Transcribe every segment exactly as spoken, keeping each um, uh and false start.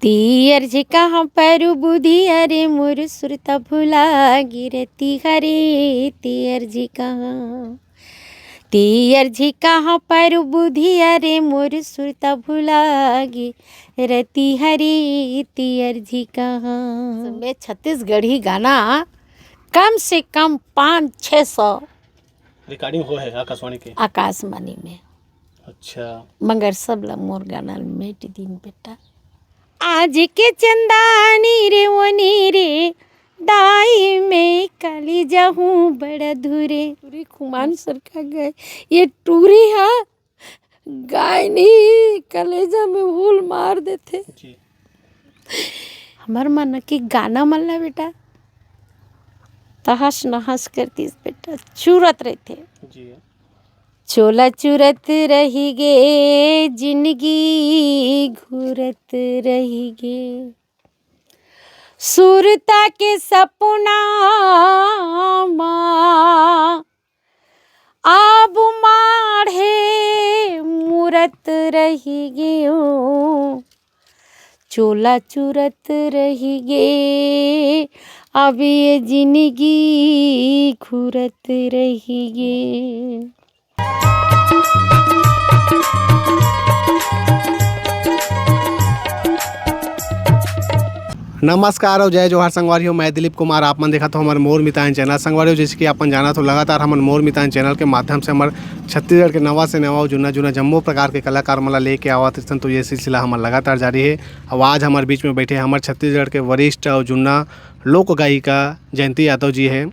तीयर झिका हाँ पैरू बुधिया रे, मोर सुरता भुला गिरती हरे। तीयर झिका हाँ, तीयर झिका हाँ पैरू बुधिया रे, मोर सुरता भुला गिरती हरे। तीयर झिका हाँ। मैं छत्तीसगढ़ी गाना कम से कम पाँच छः सौ रिकॉर्डिंग हो है आकाशवाणी के। आकाशवाणी में। अच्छा। मगर सब ला मोर गाना ल मेट दिन बेटा। आज के चंदानी रे ओनी रे, दाई मैं काली जाहूँ बड़ा धुरे। टूरी खुमान सरका गए, ये टूरी हा गाय नहीं, कलेजा में हुल मार देथे। जी। हमर मन के गाना मन ला बेटा तहस नहस कर दिस बेटा, चूरत रहिथे। जी। चोला चुरत रही गे, जिंदगी घूरत रही गे। सुरता के सपना मा आबू माढ़े मुरत रही गेव, चोला चुरत रही गे, अब ये जिंदगी घुरत रही गे। नमस्कार और जय जोहार संगवारी हो, मैं दिलीप कुमार। आप मन देखत हो हमर मोर मितान चैनल। संगवारी हो, जैसे कि आप मन जानत हो, लगातार हमन मोर मितान चैनल के माध्यम से हमर छत्तीसगढ़ के नवा से नवा और जुन्ना जुन्ना जम्मो प्रकार के कलाकार मन ला लेके आवत रिथन, तो ये सिलसिला हमर लगातार जारी है। और आज हमर बीच में बैठे हमर छत्तीसगढ़ के वरिष्ठ और जुन्ना लोक गायिका जयंती यादव जी है।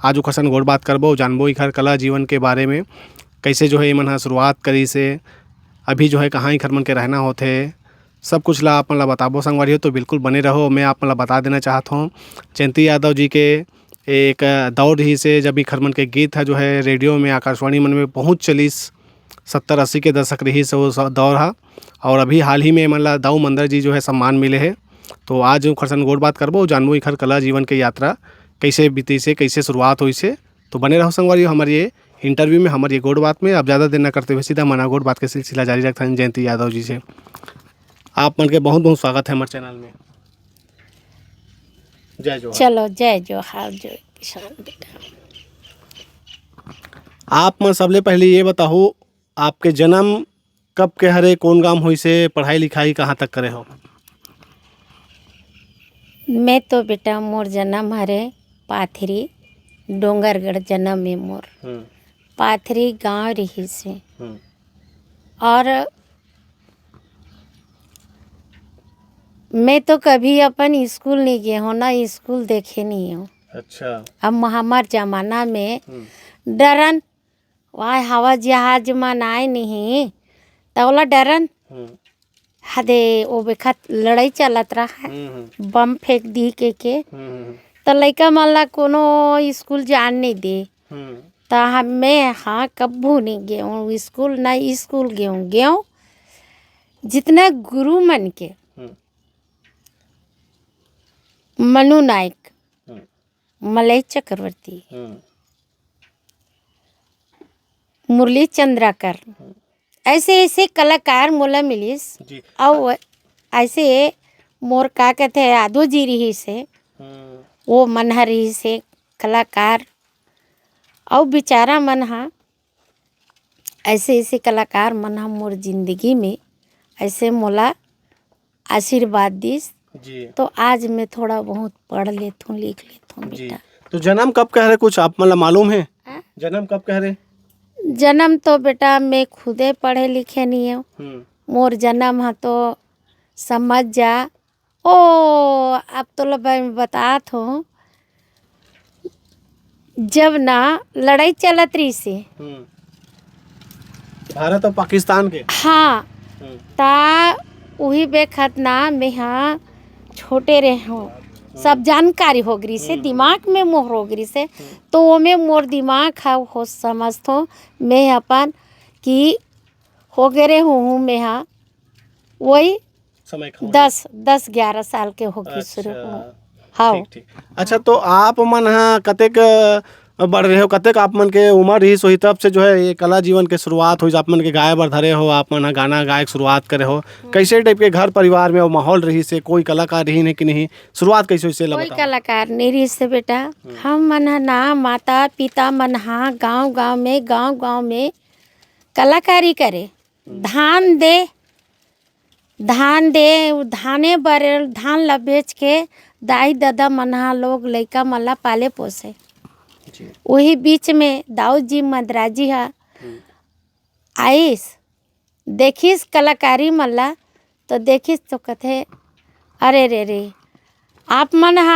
आज ओकर सन गोठ बात करबो, जानबो इखर कला जीवन के बारे में, कैसे जो है इमन ह शुरुआत करिस हे, अभी जो है कहाँ इखर मन के रहना होथे, सब कुछ ला आप मन ला बताबो संगवारी हो। तो बिल्कुल बने रहो। मैं आप मन ला बता देना चाहत हूँ, जयंती यादव जी के एक दौर रहिस हे, जब इखर मन के गीत ह जो है रेडियो में, आकाशवाणी मन में बहुत चलिस, सत्तर अस्सी के दशक रहिस हे वो स-, दौर ह। और अभी हाल ही में एमन ला दाऊ मंदर जी जो है सम्मान मिले हे। तो आज ओखर सन गोठ बात करबो, जानबो इखर कला जीवन के यात्रा कैसे बीतिस हे, कैसे शुरुआत होइस हे। तो बने रहो संगवारी हो हमर ये इंटरव्यू में, हमर ये गोठ बात में। अब ज़्यादा देर ना करते हुए सीधा मना गोठ बात के सिलसिला जारी रखथन जयंती यादव जी से। आप मन के बहुत बहुत स्वागत है हमर चैनल में। जय जोहार। चलो, जय जोहार, जय किसान बेटा। आप मन सबले पहले ये बताओ, आपके जन्म कब के हरे, कौन गांव होइस हे, पढ़ाई लिखाई कहाँ तक करे हो? मैं तो बेटा, मोर जन्म हरे पाथरी, डोंगरगढ़ जन्म हे मोर। हम्म। पाथरी गांव रहिस हे। हम्म। और मैं तो कभी अपन स्कूल नहीं गे हूँ ना, स्कूल देखे नहीं हूँ। अच्छा। अब हमार जमाना में हम्म। डरन, वाह, हवा जहाज मन आए नहीं, त ओला डरन। हम्म। हदे, ओ बेखत लड़ाई चलत रहा, हम्म, हम्म। बम फेंक दी के के। हम्म, हम्म, हम्म। त लइका मन ला कोनो स्कूल जान नहीं दे। हम्म। त हम, मैं, हाँ, कब्बू नहीं गेहूँ स्कूल, ना स्कूल गेहूँ, गेहूँ जितना गुरु मन के, हम्म। मनु नायक, हम्म। मलय चक्रवर्ती, हम्म। मुरली चंद्राकर, हम्म। ऐसे ऐसे कलाकार मोला मिलिस। जी। अउ ऐसे मोर का कहते यादव जी रहिस हे, हम्म। वो मन ह रहिस हे कलाकार, अउ बेचारा मन ह ऐसे ऐसे कलाकार मन ह मोर जिंदगी में ऐसे मोला आशीर्वाद दिस। जी। तो आज मैं थोड़ा बहुत पढ़ लेथूं, लिख लेथूं जी। बेटा। तो जन्म कब के हरे, कुछ आप मन ला मालूम है? हाँ? जन्म कब के हरे? जन्म तो बेटा मैं खुदे पढ़े लिखे नहीं हूँ। हम्म। मोर जन्म ह तो समझ जा, ओ, अब तो ल-, मैं बतात हूँ, जब ना लड़ाई चलत रहिस हे। हम्म। भारत और पाकिस्तान के? हाँ। हम्म। ता उही बेखत ना मेहा छोटे रहे हूँ। सब जानकारी हो गिरिस हे, हम्म। दिमाग में मोर हो गिरिस हे। हम्म। तो ओमे मोर दिमाग ह होश समझथों, मैं अपन कि हो गे रहे हूँ, मेहा वही समय खाओ। दस, दस ग्यारह साल के होके शुरू अच्छा। हुआ। हाँ। ठीक, ठीक। अच्छा, तो आप मन ह कतेक, अ, बढ़ रहे हो, कतेक आप मन के उम्र रहिस होही तब से जो है ये कला जीवन के शुरुआत होइस, आप मन के गाए बर धरे हो, आप मन ह गाना गाए के शुरुआत करे हो? हम्म। कैसे टाइप के घर परिवार में वो माहौल रहिस हे, कोई कलाकार रहिन हे कि नहीं, शुरुआत कैसे होइस हे, ला कोई बताओ। कलाकार नहीं रहिस हे बेटा। हम्म। हम मन ह ना माता पिता मन ह गांव गांव में, गांव गांव में कलाकारी करे। हम्म। धान दे, धान दे, धाने बर, धान ला बेच के दाई ददा मन ह लोग लइका मन ला पाले पोसे। जी। वही बीच में दाऊ जी मद्राजी ह हम्म। आइस, देखिस कलाकारी मन ला, तो देखिस तो कथे, "अरे रे रे, आप मन ह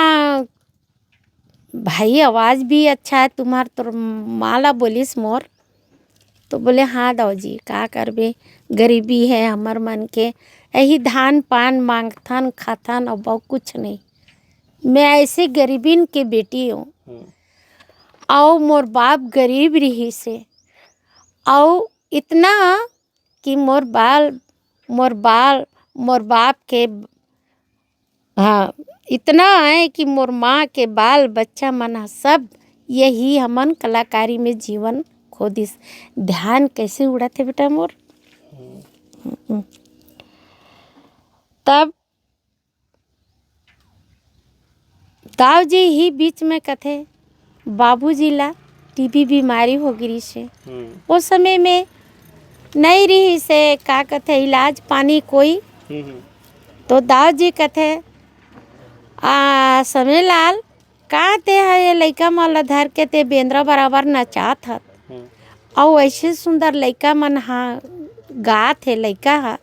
भाई, आवाज़ भी अच्छा है तुम्हार।" तोर माँ ला बोलिस मोर, तो बोले, "हाँ दाऊ जी, का करबे, गरीबी है हमर मन के, यही धान पान मांगथन खाथन, और बहुत कुछ नहीं। मैं ऐसे गरीबिन के बेटी हूँ, हम्म। और मोर बाप गरीब रहिस हे, और इतना कि मोर बाल, मोर बाल, मोर बाप के, हाँ, इतना है कि मोर माँ के बाल बच्चा मन ह सब यही हमन कलाकारी में जीवन खो दिस।" ध्यान कैसे उड़त हे बेटा मोर। हम्म। तब दाऊ जी ही बीच में कथे, बाबूजी ला टीबी बीमारी हो गिरिस हे। हम्म। ओ समय में नहीं रहिस हे, का कथे, इलाज पानी कोई। हम्म, हम्म। तो दाऊ जी कथे, "आ, समय लाल, का ते ह ये लइका मन ला धर के ते बेंदरा बराबर नचात हत? हम्म। अउ ऐसे सुंदर लइका मन ह गात हे लइका ह।"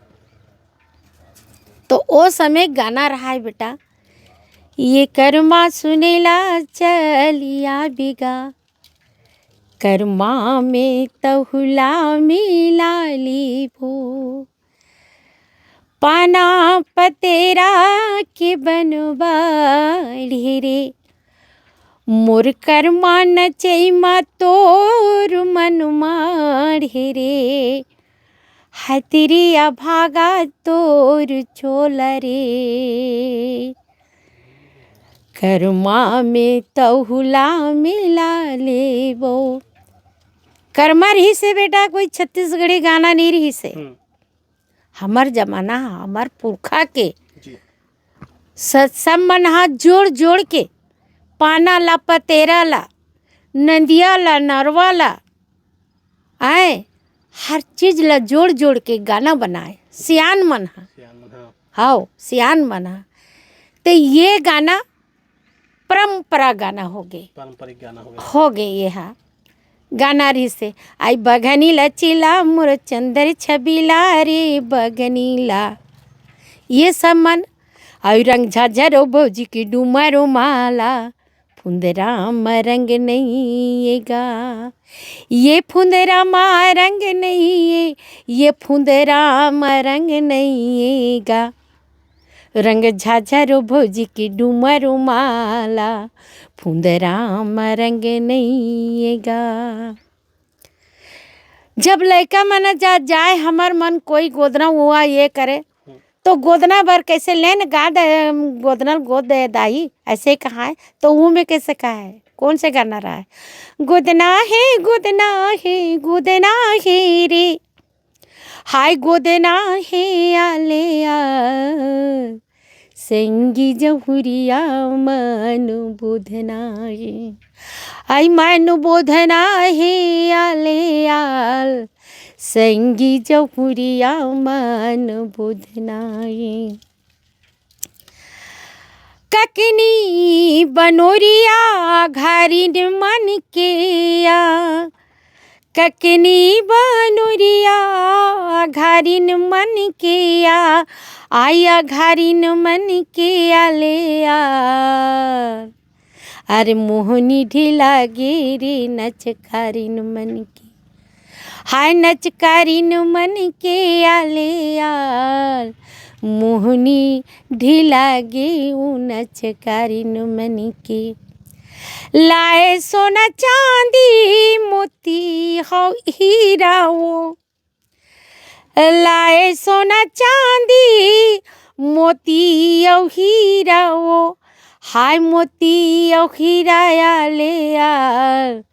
तो ओ समय गाना रहाय बेटा, "ये करमा सुनेला चलिया बिगा, करमा में तहुला मिला लीबो, पाना पतेरा के बनवा ढेरे, मोर करमा नचई मा तोर मन माढ़े रे, हतिरिया भागा तोर चोला रे, करमा में तहुला मिला लेबो।" करमा रहिस हे बेटा, कोई छत्तीसगढ़ी गाना नहीं रहिस हे। हम्म। हमर जमाना ह, हमर पुरखा के जी। स-, सब मन हाथ जोड़ जोड़ के पाना ला, पतेरा ला, नंदिया ला, नरवा ला, आए, हर चीज ला जोड़ जोड़ के गाना बनाए सियान मन ह। सियान मन ह। हाओ, सियान मन ह। ते ये गाना परंपरा गाना हो गे। पारंपरिक गाना हो गे। हो गे ये हा। गाना रहिस हे, "आई बघनी ला चिला मोर चंदर छबीला रे बघनी ला।" ये सब मन, "आई रंग झाझरो भौजी के डूमरो माला, फुंदरा म रंग नइये गा, ये फुंदरा म रंग नइये, ये फुंदरा म रंग नइये गा।" रंग झाझरो भौजी के डूमरो माला, फुंदरा म रंग नइये गा। जब लइका मन जा, जाए हमर मन कोई गोदना हुआ ये करे, तो गोदना बर कैसे लेन गा दे, गोदना गोद दे दाई, ऐसे कहा है, तो वो में कैसे कहा है, कौन से गाना रहा है? गोदना है, गोदना है, गोदना है रे, हाय गोदना हे आले आ, संगी जहुरिया मन बोधना हे। आई मन बोधना हे आले आल, संगी जहुरिया मन बोधना हे। ककनी बनोरिया घारिन मन के आ, ककनी बनोरिया घारिन मन के आ, आया घारिन मन के आले आ। अरे मोहनी ढिला गे रे नचकारिन मन के, हाय नचकारिन मन के आले आल, मोहनी ढिला गे उ नचकारिन मन के। लाए सोना चांदी मोती हौ हीरा वो, लाए सोना चांदी मोती औ हीरा वो, हाय मोती औ हीरा आले आल,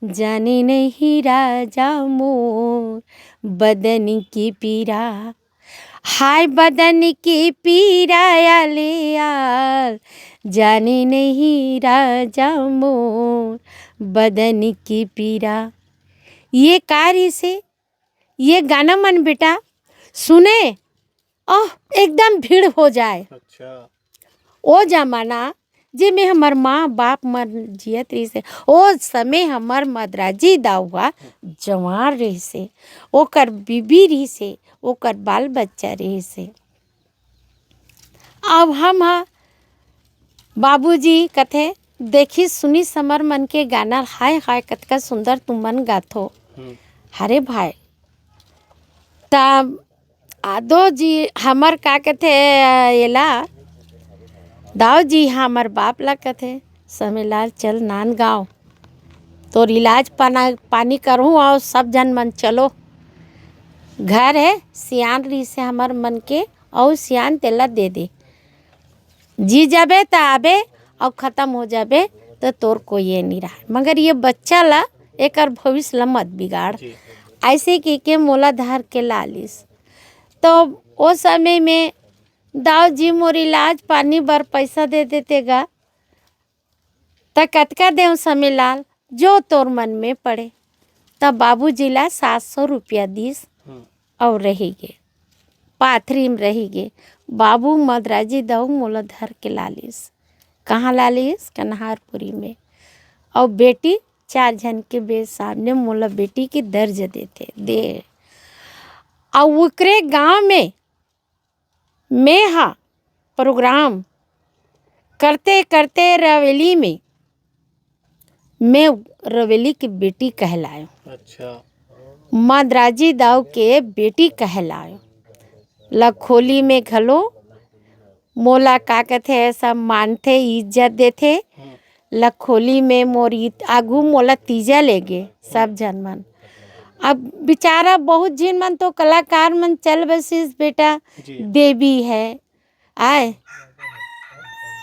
जाने नहीं राजा मोर बदन की पीरा। हाय बदन की पीरा आले आल, जाने नहीं राजा मोर बदन की पीरा। ये का रिहिसे? ये गाना मन बेटा सुने, ओह, एकदम भीड़ हो जाए। अच्छा। ओ जमाना जेमे हमर माँ बाप मन जियत रिहिसे, ओ समय हमर मदराजी दाऊ ह जवान रिहिसे, ओकर बीबी रिहिसे, ओकर बाल बच्चा रिहिसे। अब हम ह, बाबूजी कथे, "देखिस सुनिस हमर मन के गाना, हाय हाय कतका सुंदर तुमन गाथो।" हम्म। हरे भाई, त आदो जी हमर का कथे, एला दाऊ जी हमर बाप ला कथे, "समीलाल चल नांदगांव, तोर इलाज पाना, पानी करहूँ, अउ सब झन मन चलो।" घर हे, सियान रिहिसे हमर मन के, अउ सियान तेला दे दे। जी जाबे त आबे, अउ खतम हो जाबे त तोर कोई ये नइ रहय। मगर ये बच्चा ला, एकर भविष्य ला मत बिगाड़। जी। अइसे कहिके मोला धर के लालिस। तो ओ समय में दाऊ जी मोर इलाज पानी बर पइसा दे देते गा, त कतका देंव समीलाल, जो तोर मन में पड़े। त बाबूजी ला सात सौ रुपया दिस हम्म। अउ रहि गे, पाथरी में रहि गे। बाबू मदराजी दाऊ मोला धर के लालिस। कहाँ लालिस? कन्हारपुरी में। अउ बेटी चार झन के बे-, सामने मोला बेटी के दर्ज देथे, दे। अउ ओकरे गांव में मैं हा प्रोग्राम करते करते रवेली में, मैं रवेली की बेटी कहलायो। अच्छा। मदराजी दाऊ के बेटी कहलायो। लखोली में घलो मोला का कथे, सब मानथे, इज्जत देथे। हम्म। लखोली में मोर इत-, आगू मोला तीजा ले गे सब झन मन। अब बेचारा बहुत झिन मन तो कलाकार मन चल बसिस बेटा, जी। देवी है, आय।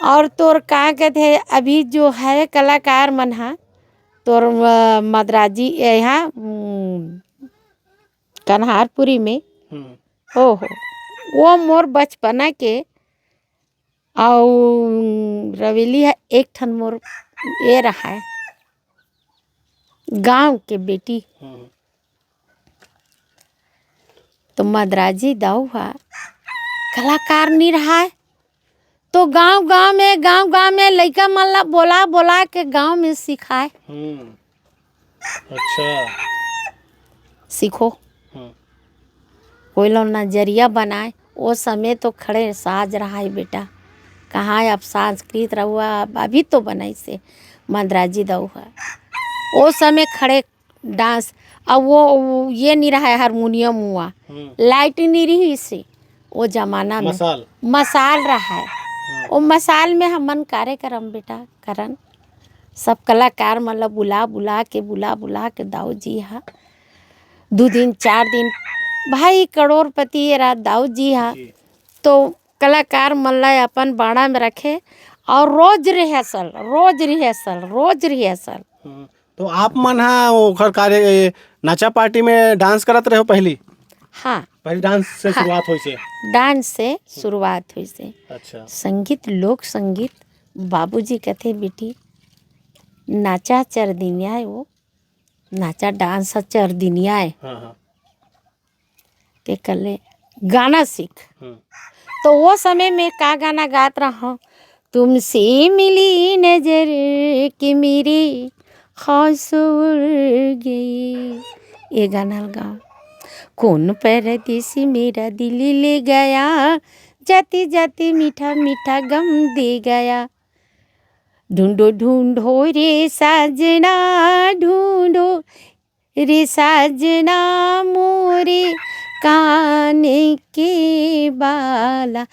और तोर का कहते हैं, अभी जो है कलाकार मन हा, तोर, अ, मदराजी, ए, यहाँ, उम, कन्हारपुरी में। हम्म। ओहो, वो मोर बचपना के, अउ रवेली है एक ठन मोर ये रहा है, गांव के बेटी। हम्म। तो मदराजी दाऊ हा कलाकार नहीं रहा है, तो गांव गांव में, गांव गांव में लइका मन ला बोला बोला के गांव में सिखाए। हम्म। अच्छा। सीखो। हम्म। कोई लो नजरिया बनाए, ओ समय तो खड़े साज रहा है बेटा, कहाँ अब संस्कृत रहुआ, अब अभी तो बनाइसे मदराजी दाऊ हा। ओ समय खड़े डांस, अब वो, वो ये नहीं रहा है हारमोनियम हुआ, हम्म। लाइट नहीं रही से, वो जमाना में मसाल। मसाल रहा है। हम्म। वो मसाल में हमन कार्यक्रम बेटा करन, सब कलाकार मन ला बुला बुला के, बुला बुला के दाऊ जी हा दू दिन, चार दिन, भाई करोड़पति ये रहा दाऊ जी हा, जी। तो कलाकार मन ला अपन बाड़ा में रखे और रोज रिहर्सल, रोज रिहर्सल, रोज रिहर्सल। हम्म। तो आप मन हा ओखर कार्य, ए, नाचा पार्टी में डांस करत रहे हो पहली? हाँ। पहली डांस से हाँ। शुरुआत होइसे? डांस से शुरुआत होइसे। अच्छा। संगीत, लोक संगीत, बाबूजी कथे, "बेटी, नाचा चर दिनिया है वो, नाचा डांस चर दिनिया है।" हाँ, हाँ। ते कर ले, गाना सीख। हम्म। तो वो समय में का गाना गात रहा, "तुमसे मिली नजर कि मेरी ख्वाहिश उड़ गई", ये गाना गाओ। "कौन परदेसी मेरा दिल ले गया, जाते जाते मीठा मीठा गम दे गया, ढूंढो ढूंढो रे साजना, ढूंढो रे साजना मोरे कान के बाला।"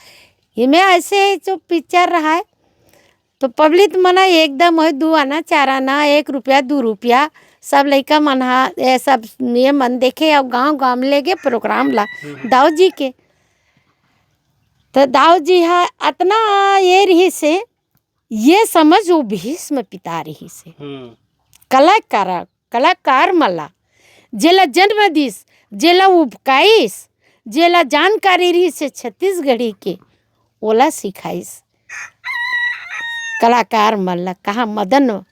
ये में ऐसे जो पिक्चर रहा है, तो पब्लिक मना एकदम होय, दू आना, चार आना, एक रुपया, दू रुपया, सब लइका मन हा, ये सब ये मन देखे, अउ गांव गांव में लेगे प्रोग्राम ला, हम्म। दाऊ जी के। तो दाऊ जी हा अतना ये रहिसे, ये समझ वो भीष्म पिता रहिसे। हम्म। कलाकार कलाकार मन ला, जेला जन्म दिस, जेला उपकाइस, जेला जानकारी रहिस हे छत्तीसगढ़ी के, ओला सिखाइस। कलाकार मन ला, कहाँ मदन,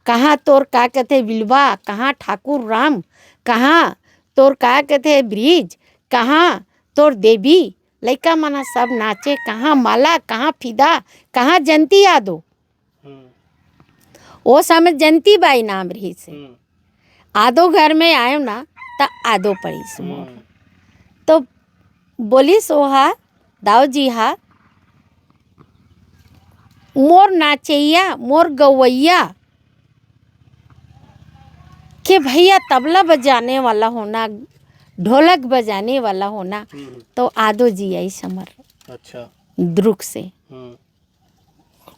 कहाँ तोर का कथे बिलवा, कहाँ ठाकुर राम, कहाँ तोर का कथे ब्रिज, कहाँ तोर देवी, लइका मन ह सब नाचे, कहाँ माला, कहाँ फिदा, कहाँ जयंती यादव। हम्म। ओ समय जयंती बाई नाम रहिस हे। हम्म। आदो घर में आयो ना, त आदो पड़िस मोर। हम्म। तो बोलिस ओहा, दाऊ जी हा, "मोर नाचैया, मोर गवैया के भैया तबला बजाने वाला होना, ढोलक बजाने वाला होना।" हम्म। तो आदो जी आइस हमर अच्छा। दुर्ग से। हम्म।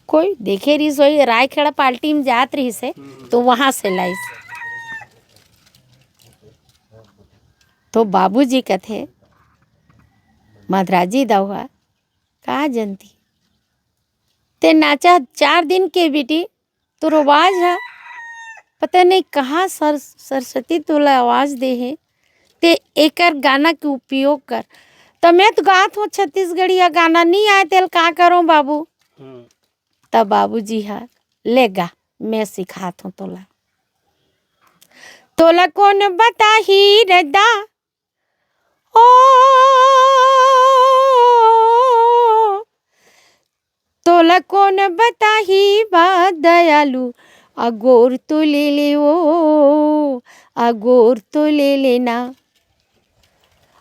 कोई देखे रहिस होही, रायखेड़ा पार्टी में जात रहिस हे, हम्म। तो वहाँ से लाइस। तो बाबूजी कथे, "मधराजी दाऊ हा, का जनती? ते नाचा चार दिन के बेटी, तोर आवाज हा, पता नहीं कहाँ सर-, सरस्वती तोला आवाज दे हे, ते एकर गाना के उपयोग कर।" त मैं तो गात हूँ छत्तीसगढ़िया गाना, नहीं आए तेल का करूँ बाबू? हम्म। तब बाबूजी हा, "ले गा, मैं सिखात हूँ तोला।" तोला कौन बताही रे दा, ओ, तोला कौन बताही बा दयालु, अगोर तो ले ले ओ, अगोर तो ले लेना,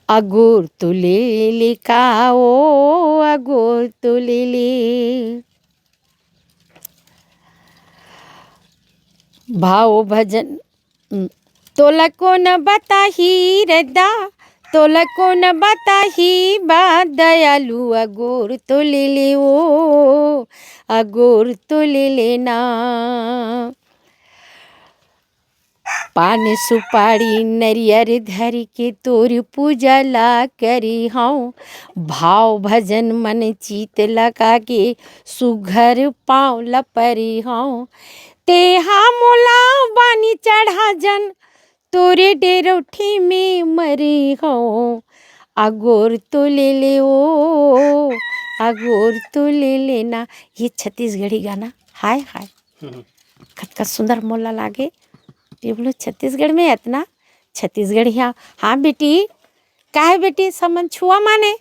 अगोर तो ले ले का ओ, अगोर तो ले ले। भाव भजन, हम्म, तोला कोन बताही रे दा, तोला कोन बताही बा दयालु, अगोर तो ले ले ओ, अगोर तो ले लेना। पान सुपारी नरियर धर के तोर पूजा ला करी हौं, भाव भजन मन चित लगा के सुघर पाँव ला परी हौं। तेहा मोला बानी चढ़ा जन, तोरे डेरौठी में मरी हौं। अगोर तो ले ले ओ, अगोर तो ले लेना। ये छत्तीसगढ़ी गाना, हाय हाय। हम्म। कतका सुंदर मोला लागे। ये बोलो छत्तीसगढ़ में इतना छत्तीसगढ़िया। हाँ बेटी, काहे बेटी, सब मन छुआ माने,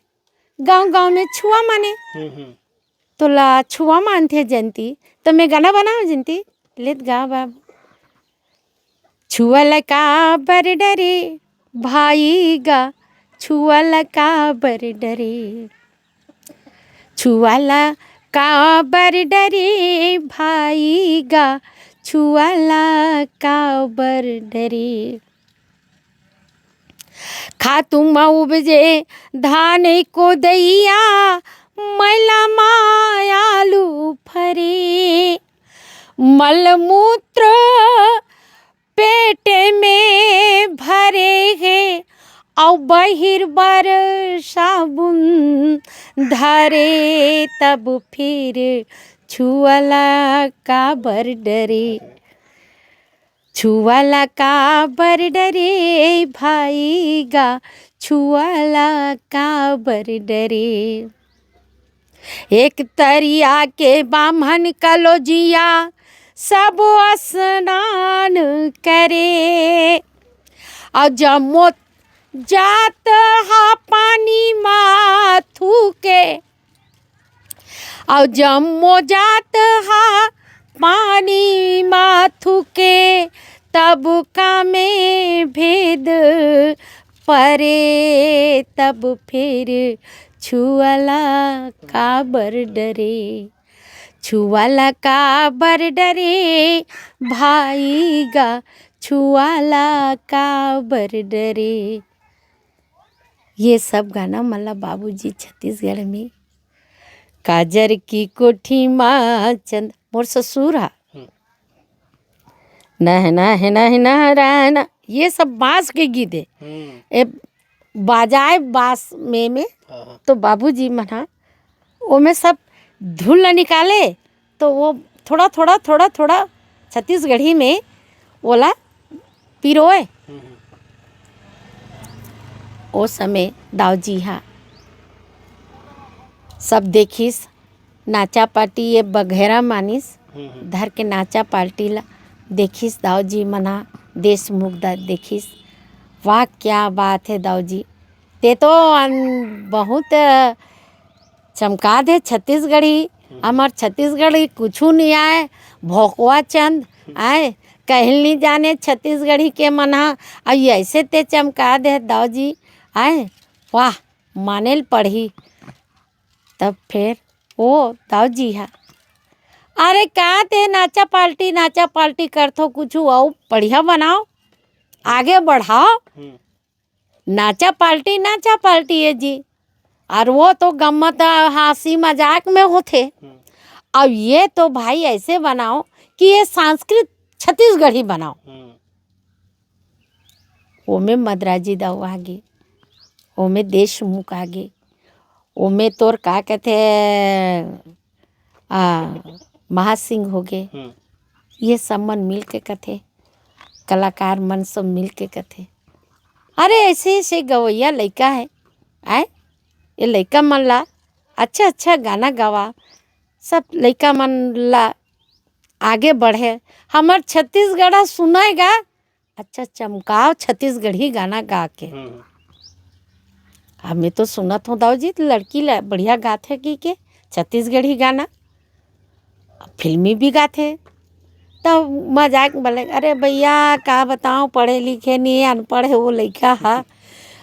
गाँव गाँव में छुआ माने। हम्म, हम्म। तोला छुआ मानथे जयंती, त मैं गाना बनाओ जयंती, लेत गा बाबू। छुआ ला काबर डरे भाई गा, छुआ ला काबर डरे, छुआ ला काबर डरे भाई गा, छुआ ला काबर डरे। खातू म उपजे धान कोदइया, मैला म आलू फरे। मलमूत्र पेट में भरे हे, अउ बहिर बर साबुन धरे। तब फिर छुअला काबर डरे? छुअला काबर डरे भाई गा, छुअला काबर डरे? एक तरिया के बाम्हन कलोजिया, सब स्नान करे। अउ जम्मो जात हा पानी मा थूके, अउ जम्मो जात हा पानी मा थूके, तब कामे भेद परे, तब फिर छुअला काबर डरे? छुअला काबर डरे भाई गा, छुअला काबर डरे? ये सब गाना मन ला बाबूजी छत्तीसगढ़ में काजर की कोठी मा चंद, मोर ससुर हा। हम्म। नह, नह, नह, नहराना, ये सब बांस के गीत हे। हम्म। ए, बाजाए बांस में, में, हाँ, हाँ। तो बाबूजी मन हा, ओमे सब धुन ला निकाले, तो वो थोड़ा, थोड़ा, थोड़ा, थोड़ा छत्तीसगढ़ी में ओला पिरोय। हम्म, हम्म। ओ समय दाऊ जी हा सब देखिस, नाचा पार्टी ये बघेरा मानिस, हम्म, हम्म। धर के नाचा पार्टी ला देखिस दाऊ जी मन हा, देशमुख दा देखिस। वाह, क्या बात है दाऊ जी, ते तो अन-, बहुत चमका दे छत्तीसगढ़ी। हम्म। हमर छत्तीसगढ़ी कुछु नहीं आए, भोकवा चंद आए, कहिल नहीं जाने छत्तीसगढ़ी के मन हा, अउ ऐसे ते चमका दे दाऊ जी आए, वाह, माने ल पड़ही। तब फिर वो दाऊ जी हा, अरे का ते नाचा पार्टी, नाचा पार्टी करथो, कुछु अउ बढ़िया बनाओ, आगे बढ़ाओ। हम्म। नाचा पार्टी, नाचा पार्टी है जी। और वो तो गम्मत, हांसी मजाक में होथे। हम्म। अब ये तो भाई ऐसे बनाओ कि ये संस्कृत छत्तीसगढ़ी बनाओ। हम्म। ओमे मदराजी दाऊ आगे, ओमे देशमुख आगे, ओमे तोर का कथे, आ, महासिंह होगे। हम्म। ये सब मन मिल के कथे, कलाकार मन सब मिल के कथे, अरे ऐसे ऐसे गवैया लइका है, आए, ये लइका मन ला अच्छा अच्छा गाना गवा, सब लइका मन ला आगे बढ़े, हमर छत्तीसगढ़ सुनाएगा, अच्छा चमकाओ छत्तीसगढ़ी गाना गा के। हम्म। हमें तो सुनत हो दाऊ जी, लड़की ला बढ़िया गाथे की के छत्तीसगढ़ी गाना, फिल्मी भी गाथे। तब मजाक बोले, अरे भैया का बताओ, पढ़े लिखे नहीं, अनपढ़ है वो लइका हा।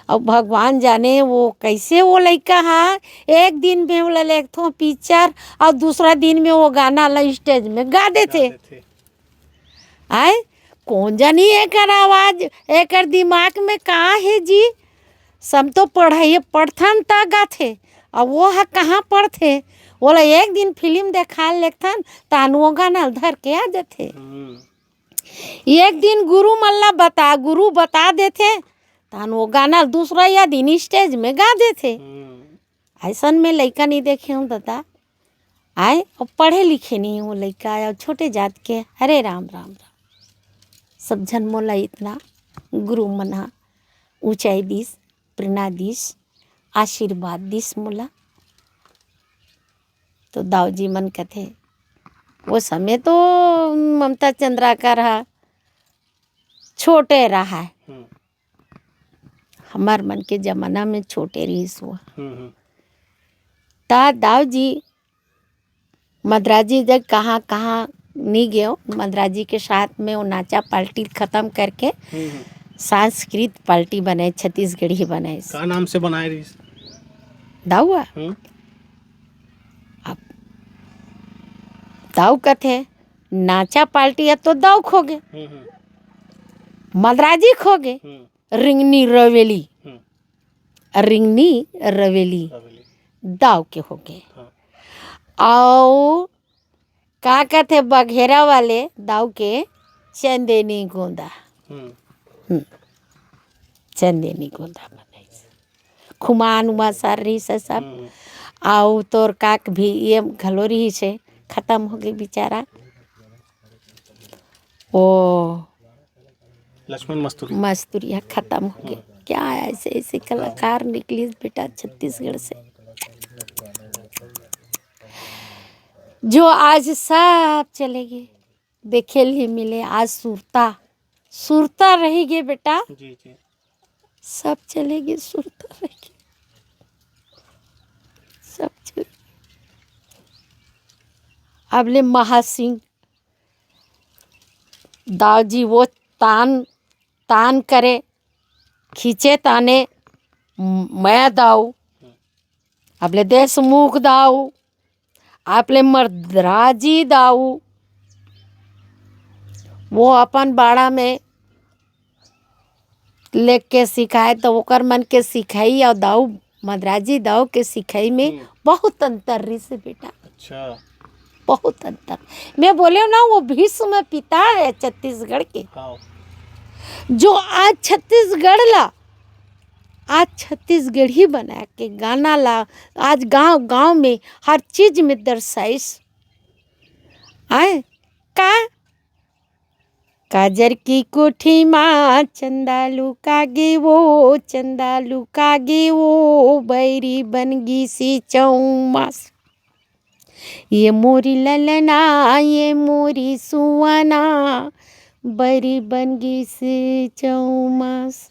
अब भगवान जाने वो कैसे वो लइका हा, एक दिन में वो लेगथो पिक्चर और दूसरा दिन में वो गाना ला स्टेज में गा देथे। गा देथे। आय, कौन जानी एकर आवाज, एकर दिमाग में का हे जी? सब तो पढ़ाई पढ़थन त गाथे, अब वो ह कहाँ पढ़थे? ओला एक दिन फिल्म देखा लेथन, तान वो गाना ल धर के आ जाथे। हम्म। एक दिन गुरु मन ला बता, गुरु बता देथे, तान वो गाना ल दूसरा या दिन स्टेज में गा देथे। हम्म। अइसन में लइका नहीं देखे हूँ दादा। आय, अब पढ़े लिखे नहीं हूँ लइका, आय, छोटे जात के। अरे राम, राम, राम। सब झन मोला इतना गुरु मन हा ऊंचाई दिस, प्रेरणा दिस, आशीर्वाद दिस मोला। तो दाऊ जी मन कथे, वो समय तो ममता चंद्राकर हा छोटे रहा है। हम्म। हमर मन के जमाना में छोटे रहिस वो। हम्म, हम्म। ता दाऊ जी मदराजी जग कहाँ, कहाँ नी गयो, मदराजी के साथ में वो नाचा पार्टी खत्म करके हम्म, हम्म। संस्कृत पार्टी बनाए, छत्तीसगढ़ी बनाए। का नाम से बनाए रहिस? दाऊ आ? हम्म। अब दाऊ कथे, नाचा पार्टी है तो दाऊ खोगे, हम्म, हम्म। मदराजी खोगे, हम्म। रिंगनी रवेली, हम्म। रिंगनी रवेली, रवेली। दाऊ के होगे। हाँ। अउ का कथे बघेरा वाले दाऊ के चंदेनी गोंदा। हम्म। हम्म। चंदेनी गोंदा बनाइस। खुमान उमा सर रहिस हे सब। हम्म। अउ तोर काक भी ये घलो रहिस हे, खत्म होगे बेचारा। ओ लक्ष्मण मस्तूरी। मस्तूरी ह खत्म होगे। क्या ऐसे ऐसे कलाकार निकलिस बेटा छत्तीसगढ़ से, जो आज सब चले गे, देखे ल ही मिले। आज सुरता, सुरता रहि गे बेटा। जी, जी। सब चले गे, सुरता रहि गे, सब चले। अब ले महासिंह दाऊ जी वो तान, तान करे, खींचे ताने, म-, मैं दाऊ, अब ले देशमुख दाऊ, आप ले मदराजी दाऊ, वो अपन बाड़ा में लेके सिखाए, तो ओकर मन के सिखाई अउ दाऊ, मदराजी दाऊ के सिखाई में हम्म। बहुत अंतर रहिस हे बेटा। अच्छा। बहुत अंतर। मैं बोले ना, वो भीष्म पिता है छत्तीसगढ़ के। हाँ। जो आज छत्तीसगढ़ ला, आज छत्तीसगढ़ी बना के गाना ला, आज गांव गांव में हर चीज में दर्शाइस। आए का काजर की कोठी मा चंदा लुका गे वो, चंदा लुका गे वो, बैरी बन गिस चौमास। ये मोरी ललना, ये मोरी सुअना, बैरी बन गिस चौमास।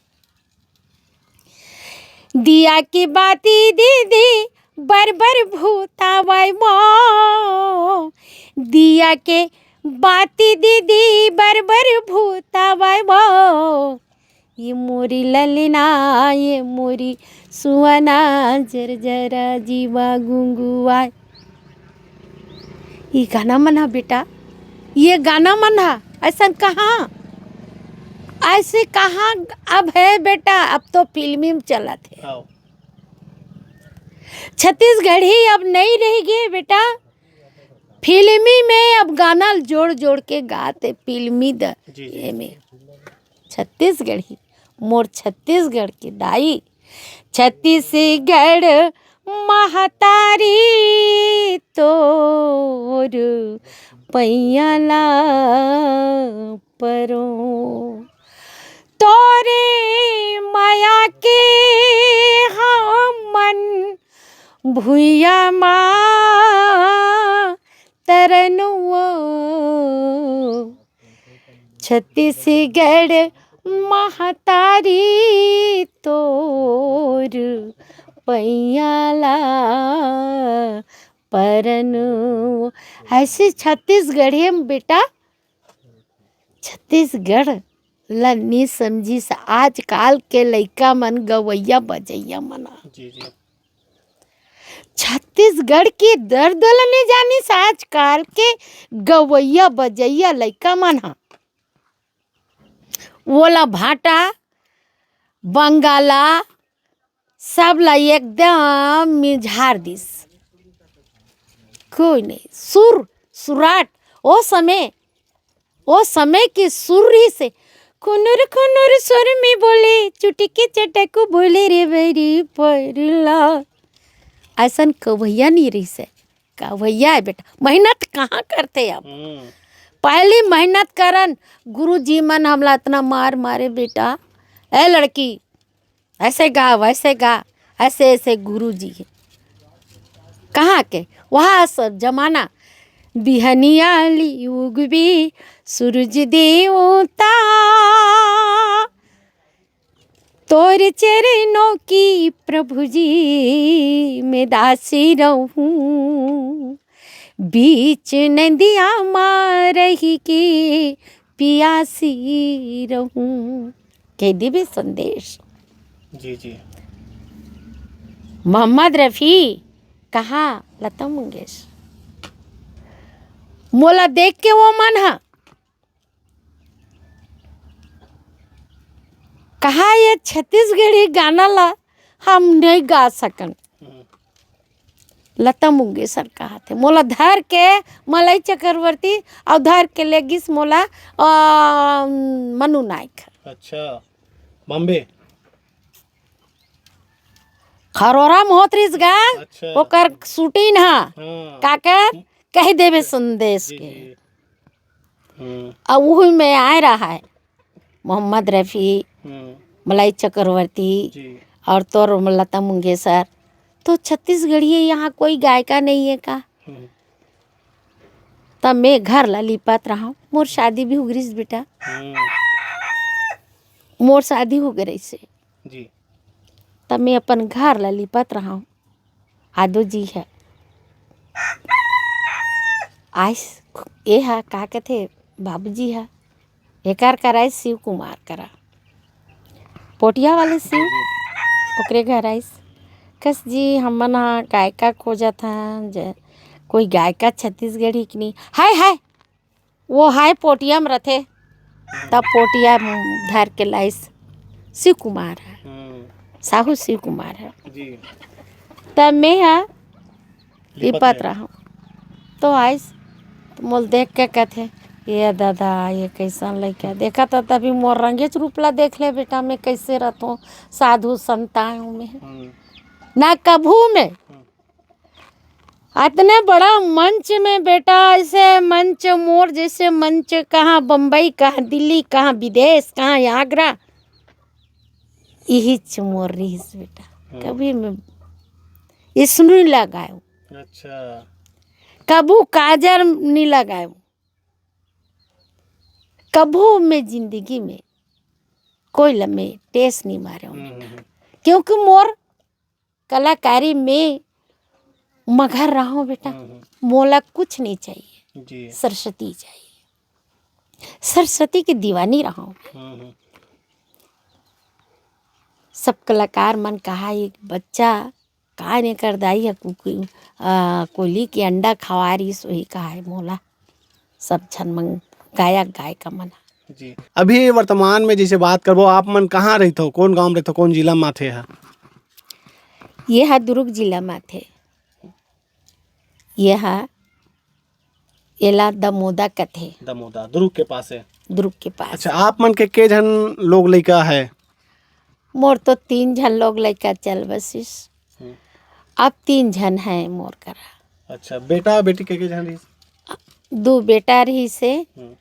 दिया के बाती दीदी बर बर भूतावय वो, दिया के बाती दीदी बर बर भूतावय वो, ये मोरी ललना, ये मोरी सुअना, जर जरा जीवा गुंगुआय। ये गाना मन हा बेटा, ये गाना मन हा ऐसन कहाँ, ऐसे कहाँ अब है बेटा, अब तो फिल्मी में चलत है। हाँ। छत्तीसगढ़ी अब नहीं रह गए बेटा, फिल्मी में अब गाना जोड़ जोड़ के गाते, फिल्मी द जी, जी। ये में छत्तीसगढ़ी, मोर छत्तीसगढ़ के दाई, छत्तीसगढ़ महतारी तोर पैया ला परो, तोरे मया के हमन भुइया मा तरन वो। छत्तीसगढ़ महतारी तोर पैया ला परन वो। ऐसे छत्तीसगढ़िया में बेटा, छत्तीसगढ़ ला नी समझिस आजकाल के लइका मन गवैया बजैया मन ह। जी, जी। छत्तीसगढ़ के दर्द ल नी जानिस आजकाल के गवैया बजैया लइका मन ह। ओला भाटा, बंगाला, सब ला एकदम मिझार दिस। कोई नहीं, सुर, सुराट, ओ समय, ओ समय के सुर ही से खुनुर खुनुर सुर में बोले, चुटकी चटक बोले रे बैरी परला। ऐसन कवैया नहीं रहिस हे। कवैया हे बेटा, मेहनत कहाँ करथे अब? हम्म। पहली मेहनत करन, गुरुजी मन हमला इतना मार मारे बेटा, ए लड़की, ऐसे गा, वैसे गा, ऐसे ऐसे गुरुजी हे। कहाँ के? वहाँ सब जमाना। बिहनिया ली उगबे सूरज देवता, तोर चरणों की प्रभु जी मैं दासी रहूं, बीच नदिया मा रही के पियासी रहूं। कह देबे संदेश। जी, जी। मोहम्मद रफी कहाँ? लता मंगेश। मोला देख के वो मन हा कहा ये छत्तीसगढ़ी गाना ला हम नहीं गा सकन। हम्म। लता मंगेशकर कहा थे, मोला धर के मलई चक्रवर्ती अउ धर के ले गिस मोला, अ, मनु नायक। अच्छा, बॉम्बे। खरोरा में होत रिस गा, अच्छा। ओकर shooting हा। हाँ। का कर? कह देबे संदेश जी, के। जी। हम्म। अब वही में आए रहा है मोहम्मद रफ़ी, हम्म। मलई चक्रवर्ती जी। और तोर लता मंगेशकर। तो छत्तीसगढ़िया यहाँ कोई गायिका नहीं है का? हम्म। तब मैं घर ला लिपत रहा हूँ, मोर शादी भी हो गई बेटा। हम्म। मोर शादी हो गई से। जी। तब मैं अपन घर ला लिपत रहा हूँ। आदो जी है। आइस, ए हा, का कथे, बाबूजी हा। एकर कराइस शिव कुमार करा। पोटिया वाले शिव, ओकरे घर आइस। कस जी, हमन हा गायिका खोजत हा, जे कोई गायिका छत्तीसगढ़ी कि नहीं? हाय, हाय, वो हाय पोटिया में रथे। तब पोटिया धर के लाइस शिव कुमार है। हम्म। साहू शिव कुमार है। जी। तब मैं हा लिपत लिपत है। रहा। तो आइस, तो मोल देख के कथे, "ये दादा, ये कैसन लइका?" देखा तो तभी मोर रंगेच रूप ला देख ले बेटा, मैं कैसे रहतों, साधु संत आयो मैं। हम्म। ना कभू मैं हम्म। अतने बड़ा मंच में बेटा, ऐसे मंच मोर जैसे मंच, कहाँ बम्बई, कहाँ दिल्ली, कहाँ विदेश, कहाँ आगरा, इहीच मोर रिहिस बेटा। हम्म। कभी मैं इसनू नहीं लगायो। अच्छा। कभू काजर नहीं लगायो। कभू मैं जिंदगी में कोई ल मैं ठेस नहीं मारे हूँ हम्म, बेटा। हम्म, हम्म। क्योंकि मोर कलाकारी में मगन रहा हूँ बेटा। हम्म, हम्म। मोला कुछ नहीं चाहिए। जी। सरस्वती चाहिए। सरस्वती की दीवानी रहा हूँ। हम्म, हम्म। सब कलाकार मन कहा, एक बच्चा का ने कर दाई है कुकु-, आ, कोली के अंडा खवा रही, सोही कहा है मोला। सब झन मन गायक गायिका मन। जी। अभी वर्तमान में जैसे बात करबो, आप मन कहाँ रहिथो, कौन गांव में रहिथो, कौन जिला में आथे हा? ये हा दुर्ग जिला में आथे। ये हा, एला दमोदा कथे। दमोदा, दुर्ग के पास है। दुर्ग के पास। अच्छा, आप मन के के झन लोग लइका है? मोर तो तीन झन लोग लइका चल बसिस। हम्म। अब तीन झन है मोर करा। अच्छा, बेटा बेटी के के झन रहिस? दो बेटा रहिस हे। हम्म।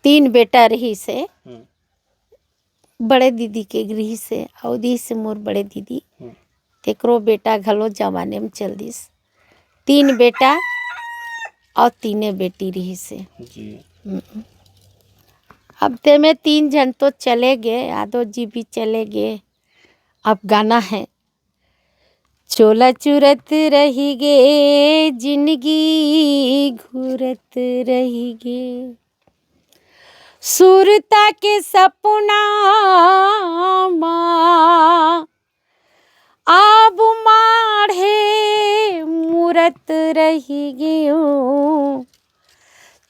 तीन बेटा रहिस हे। हम्म। बड़े दीदी के रहिस हे, अउ रहिस हे मोर बड़े दीदी। हम्म। तेकरो बेटा घलो जवाने में चल दिस। तीन बेटा अउ तीने बेटी रहिस हे। जी। हम्म। अब ते में तीन झन तो चले गे, यादव जी भी चले गे। अब गाना है, चोला चुरत रहि गे, जिनगी घुरत रहि गे। सुरता के सपना मा अब माढ़े मुरत रहि गेंव।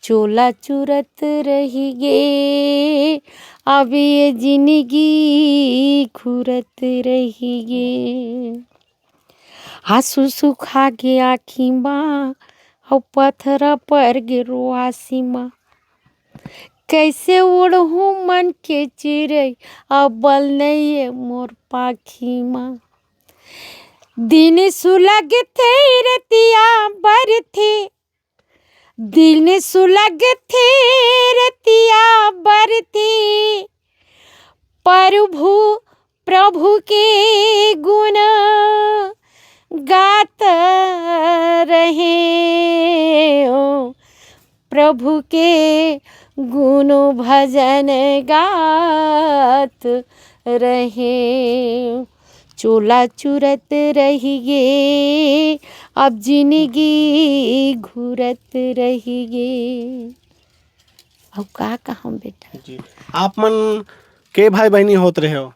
चोला चुरत रहि गे, अब ये जिनगी घुरत रहि गे। आंसू सुखा गे आँखी मा, अउ पथरा पर गे रुआसी मा। कइसे उड़हूँ मन के चिरई, अब्बल नइये मोर पाखी मा। दिन सुलगथे रतिया बरथे, दिन सुलगथे रतिया बरथे, प्रभु, प्रभु के गुण गात रहेंव, प्रभु के गुण भजन गात रहेंव। चोला चुरत रहि गे, अब जिनगी घुरत रहि गे। अब का कहूँ बेटा? जी, आप मन के भाई बहिनी होत रहेव?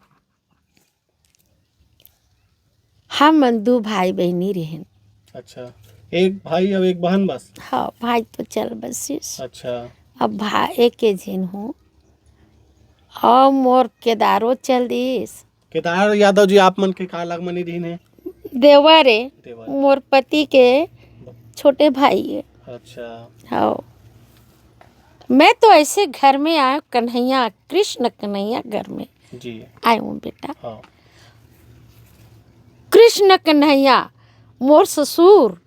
हमन दू भाई बहिनी रहेन। अच्छा, एक भाई अउ एक बहन बस? हाँ, भाई तो चल बसिस। अच्छा। अब भा-, एके झिन हूँ। अउ मोर केदारो चल दिस। केदार यादव जी आप मन के का लगमा नहीं रहिन हे? देवर ए, देवर। मोर पति के छोटे भाई ए। अच्छा। हाँ। मैं तो ऐसे घर में आए, कन्हैया, कृष्ण कन्हैया घर में जी। आए हूँ बेटा। हाँ। कृष्ण कन्हैया, मोर ससुर,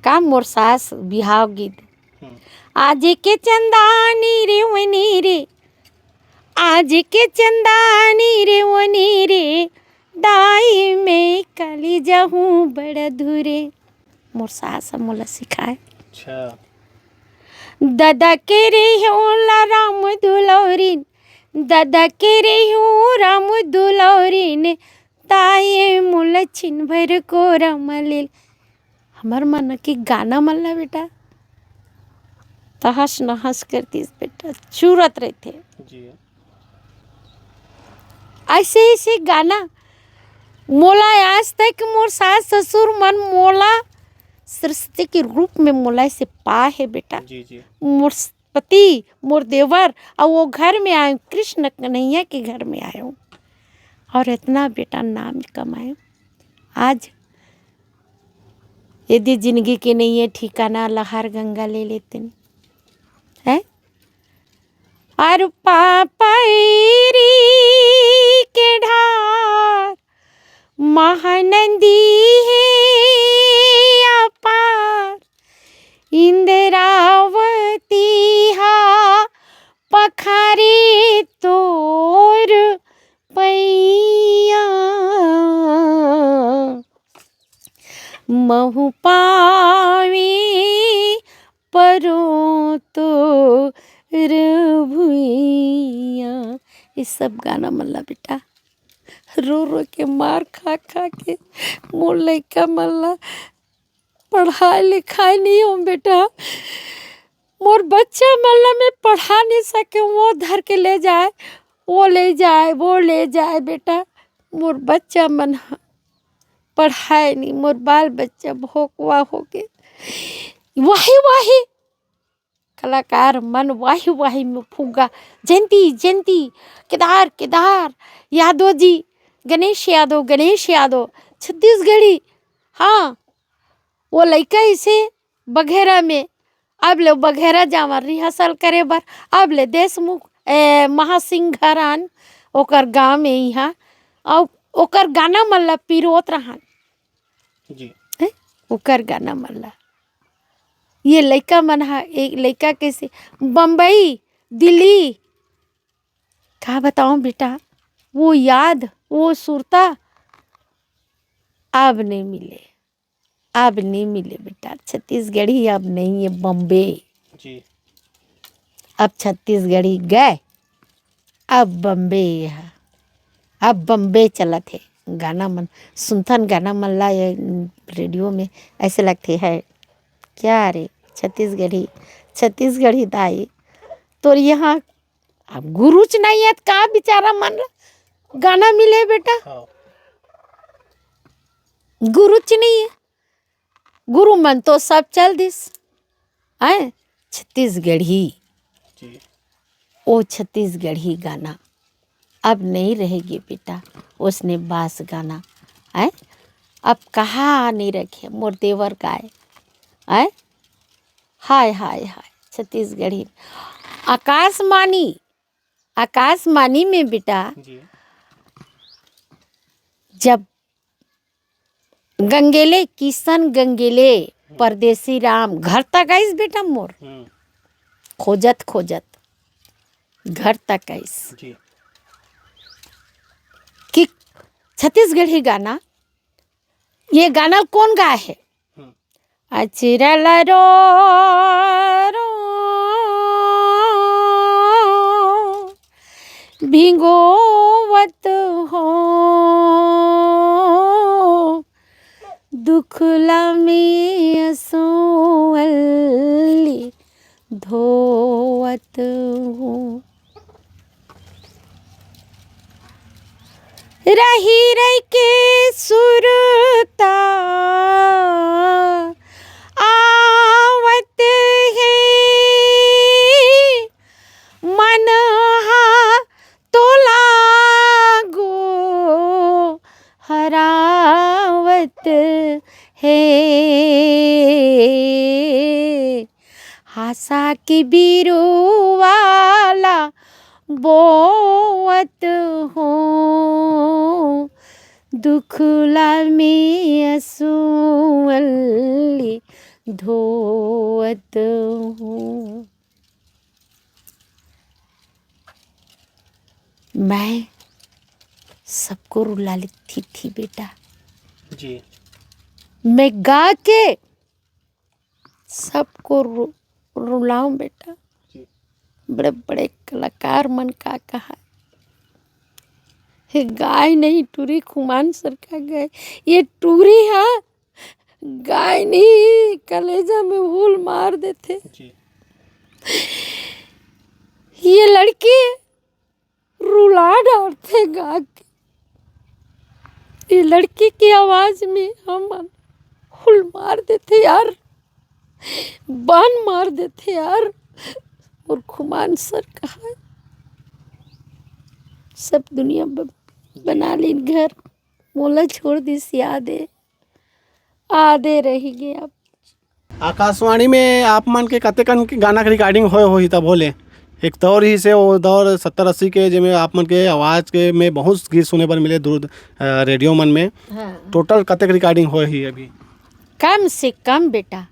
का मोर सास बिहाव गीत। हम्म। आज के चंदानी रे वनी रे, आज के चंदानी रे वनी रे, दाई मैं काली जाहूँ बड़ा दूरे। मोर सास ह मोला सिखाए। अच्छा। ददा के रे होला राम दुलौरिन, ददा के रे हो राम दुलौरिन, ताये मोला छिन भर कोरा म लेल। हमर मन के गाना मन ला बेटा तहस नहस कर दिस बेटा, चूरत रहिथे। जी। ऐसे ऐसे गाना मोला आज तक मोर सास ससुर मन मोला सरस्वती के रूप में मोला ऐसे पाए हे बेटा। जी, जी। मोर पति, मोर देवर, अउ वो घर में आए, कृष्ण कन्हैया के घर में आए हूँ। और इतना बेटा नाम कमाए। आज यदि जिंदगी के नहीं है ठिकाना, लहर गंगा ले लेते हैं। और पापैरी के ढार महानदी हे अपार, इंद्रावती हा पखारे तोर पैया। महु पावे परो तोर भुइया। ये सब गाना मन ला बेटा, रो रो के, मार खा खा के मोर लइका मन ला पढ़ाए लिखाए नहीं हों बेटा। मोर बच्चा मन ला मैं पढ़ा नहीं सके, वो धर के ले जाए, वो ले जाए, वो ले जाए बेटा। मोर बच्चा मन ह पढ़ाए नहीं, मोर बाल बच्चा भोकवा हो गे। वाही वाही कलाकार मन वाही वाही में फुग्गा, जयंती, जयंती, केदार, केदार, यादव जी, गणेश यादव, गणेश यादव, छत्तीसगढ़ी। हाँ, वो लइका इसे बघेरा में, अब ले बघेरा जावन rehearsal करे बर, अब ले देशमुख, ए, महासिंह घर आन, ओकर गाँव में इहाँ, अउ ओकर गाना मन ला पिरोत रहन। जी। हैं? ओकर गाना मन ला। ये लइका मन हा, एक लइका कैसे बम्बई, दिल्ली, का बताऊं बेटा, वो याद, वो सुरता अब नहीं मिले, अब नहीं मिले बेटा। छत्तीसगढ़ी अब नहीं है, बम्बे। जी। अब छत्तीसगढ़ी गए, अब बम्बे है, अब बम्बे चलत है। गाना मन सुनथन, गाना मन ला ये रेडियो में, ऐसे लगथे है क्या रे छत्तीसगढ़ी, छत्तीसगढ़ी दाई तोर यहाँ। अब गुरुच नहीं है त का बिचारा मन ला गाना मिले बेटा? हाँ। गुरुच नहीं है, गुरु मन तो सब चल दिस, हैं? छत्तीसगढ़ी, जी। ओ छत्तीसगढ़ी गाना अब नहीं रहेगी बेटा, ओसने बास गाना, हैं? अब कहाँ नहीं रखे मोर देवर गाए, हैं? हाय, हाय, हाय, छत्तीसगढ़ी। आकाशवाणी, आकाशवाणी में बेटा, जी। जब गंगेले, किशन गंगेले, परदेसी राम घर तक आइस बेटा मोर। हम्म। खोजत खोजत घर तक आइस। जी। कि छत्तीसगढ़ी गाना, ये गाना कोन गाए हे? हम्म। अचिरा ल रो रो भिंगोवत हो, दुख ला में असों अल्ली धोवत हो। रही रही के सुरता आवत हे, मन हा तोला गो हरावत हे। हासा के बिरुवा ला बोवत हों, दुख ला में असुअली धोवत हों। मैं सबको रुला लेती थी बेटा। जी। मैं गा के सबको रु-, रुलाऊं बेटा। जी। बड़े बड़े कलाकार मन का कहा, हे गाय नहीं टूरी खुमान सर का गाय, ये टूरी हा गाय नहीं, कलेजा में हुल मार देथे। जी। ये लड़की रुला डारथे गा के। ये लड़की के आवाज में हमन हुल मार देथे यार, बान मार देथे यार। मोर खुमान सर कहा, सब दुनिया ब-, बना लीन घर, मोला छोड़ दिस याद ए, आदे रही गे अब। आकाशवाणी में आप मन के कतेकन के गाना के recording होए होही तभो ले, एक दौर ही से, वो दौर सत्तर अस्सी के, जेमे आप मन के आवाज के में बहुत गीत सुने बर मिले दूर, अ, रेडियो मन में। हाँ। टोटल कतेक रिकॉर्डिंग होए ही अभी? कम से कम बेटा,